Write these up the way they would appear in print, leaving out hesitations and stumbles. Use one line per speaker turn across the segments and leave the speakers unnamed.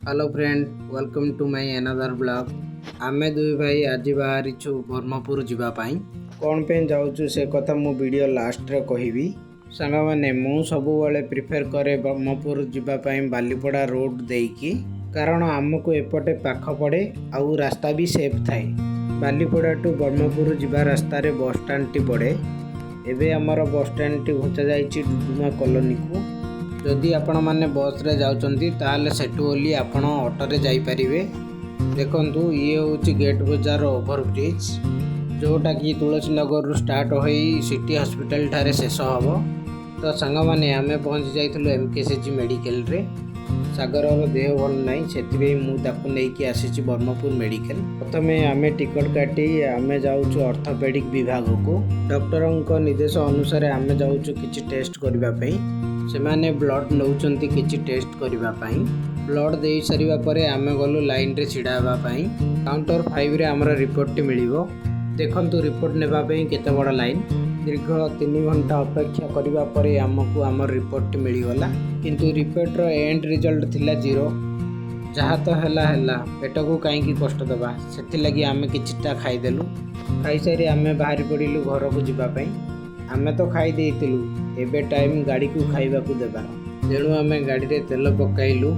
Hello friend, welcome to my another vlog. ଆମେ ଦୁଇ ଭାଇ ଆଜି ବାହାରିଛୁ ବ୍ରହ୍ମପୁର ଯିବା ପାଇଁ। କ'ଣ ପାଇଁ ଯାଉଛୁ, ସେ କଥା ମୁଁ ଭିଡ଼ିଓ ଲାଷ୍ଟରେ କହିବି। ସାଙ୍ଗମାନେ, ମୁଁ ସବୁବେଳେ ପ୍ରିଫେର୍ କରେ ବ୍ରହ୍ମପୁର ଯିବା ପାଇଁ ବାଲିପଡ଼ା ରୋଡ଼ ଦେଇକି, କାରଣ ଆମକୁ ଏପଟେ ପାଖ ପଡ଼େ ଆଉ ରାସ୍ତା ବି ସେଫ୍ ଥାଏ। ବାଲିପଡ଼ା ଟୁ ବ୍ରହ୍ମପୁର ଯିବା ରାସ୍ତାରେ ବସଷ୍ଟାଣ୍ଡଟି ପଡ଼େ। ଏବେ ଆମର ବସଷ୍ଟାଣ୍ଡଟି ଘୁଞ୍ଚା ଯାଇଛି ଡୁଡୁମା କଲୋନୀକୁ। ଯଦି ଆପଣମାନେ ବସ୍ରେ ଯାଉଛନ୍ତି, ତାହେଲେ ସେଠୁ ଓହ୍ଲି ଆପଣ ଅଟୋରେ ଯାଇପାରିବେ। ଦେଖନ୍ତୁ, ଇଏ ହେଉଛି ଗେଟ୍ ବଜାର ଓଭରବ୍ରିଜ୍, ଯେଉଁଟାକି ତୁଳସୀ ନଗରରୁ ଷ୍ଟାର୍ଟ ହୋଇ ସିଟି ହସ୍ପିଟାଲ ଠାରେ ଶେଷ ହେବ। ତ ସାଙ୍ଗମାନେ, ଆମେ ପହଞ୍ଚି ଯାଇଥିଲୁ ଏମ୍କେସିଜି ମେଡ଼ିକାଲରେ। ସାଗରର ଦେହ ଭଲ ନାହିଁ, ସେଥିପାଇଁ ମୁଁ ତାକୁ ନେଇକି ଆସିଛି ବ୍ରହ୍ମପୁର ମେଡ଼ିକାଲ। ପ୍ରଥମେ ଆମେ ଟିକଟ କାଟି ଆମେ ଯାଉଛୁ ଅର୍ଥୋପେଡ଼ିକ୍ ବିଭାଗକୁ। ଡକ୍ଟରଙ୍କ ନିର୍ଦ୍ଦେଶ ଅନୁସାରେ ଆମେ ଯାଉଛୁ କିଛି ଟେଷ୍ଟ କରିବା ପାଇଁ। ସେମାନେ ବ୍ଲଡ଼ ନେଉଛନ୍ତି କିଛି ଟେଷ୍ଟ କରିବା ପାଇଁ। ବ୍ଲଡ଼ ଦେଇ ସାରିବା ପରେ ଆମେ ଗଲୁ ଲାଇନରେ ଛିଡ଼ା ହେବା ପାଇଁ। କାଉଣ୍ଟର 5ରେ ଆମର ରିପୋର୍ଟଟି ମିଳିବ। ଦେଖନ୍ତୁ, ରିପୋର୍ଟ ନେବା ପାଇଁ କେତେ ବଡ଼ ଲାଇନ୍। ଦୀର୍ଘ 3 ଘଣ୍ଟା ଅପେକ୍ଷା କରିବା ପରେ ଆମକୁ ଆମର ରିପୋର୍ଟଟି ମିଳିଗଲା, କିନ୍ତୁ ରିପୋର୍ଟର ଏଣ୍ଡ ରେଜଲ୍ଟ ଥିଲା ଜିରୋ। ଯାହା ତ ହେଲା ହେଲା, ପେଟକୁ କାହିଁକି କଷ୍ଟ ଦେବା? ସେଥିଲାଗି ଆମେ କିଛିଟା ଖାଇଦେଲୁ। ଖାଇସାରି ଆମେ ବାହାରି ପଡ଼ିଲୁ ଘରକୁ ଯିବା ପାଇଁ। ଆମେ ତ ଖାଇ ଦେଇଥିଲୁ, ଏବେ ଟାଇମ୍ ଗାଡ଼ିକୁ ଖାଇବାକୁ ଦେବାର। ତେଣୁ ଆମେ ଗାଡ଼ିରେ ତେଲ ପକାଇଲୁ।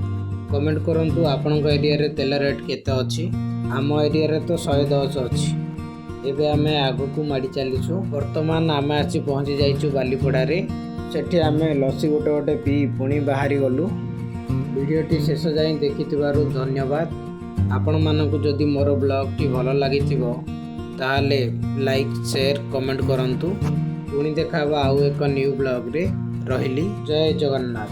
କମେଣ୍ଟ କରନ୍ତୁ, ଆପଣଙ୍କ ଏରିଆରେ ତେଲ ରେଟ୍ କେତେ ଅଛି? ଆମ ଏରିଆରେ ତ 110 ଅଛି। ଏବେ ଆମେ ଆଗକୁ ମାଡ଼ି ଚାଲିଛୁ। ବର୍ତ୍ତମାନ ଆମେ ଆସି ପହଞ୍ଚି ଯାଇଛୁ ବାଲିପଡ଼ାରେ। ସେଠି ଆମେ ଲସି ଗୋଟେ ଗୋଟେ ପିଇ ପୁଣି ବାହାରି ଗଲୁ। ଭିଡ଼ିଓଟି ଶେଷ ଯାଏଁ ଦେଖିଥିବାରୁ ଧନ୍ୟବାଦ। ଆପଣମାନଙ୍କୁ ଯଦି ମୋର ବ୍ଲଗ୍ଟି ଭଲ ଲାଗିଥିବ, ତାହେଲେ ଲାଇକ୍, ସେୟାର, କମେଣ୍ଟ କରନ୍ତୁ। ପୁଣି ଦେଖା ହେବ ଆଉ ଏକ ନ୍ୟୁ ବ୍ଲଗ୍ରେ। ରହିଲି, ଜୟ ଜଗନ୍ନାଥ।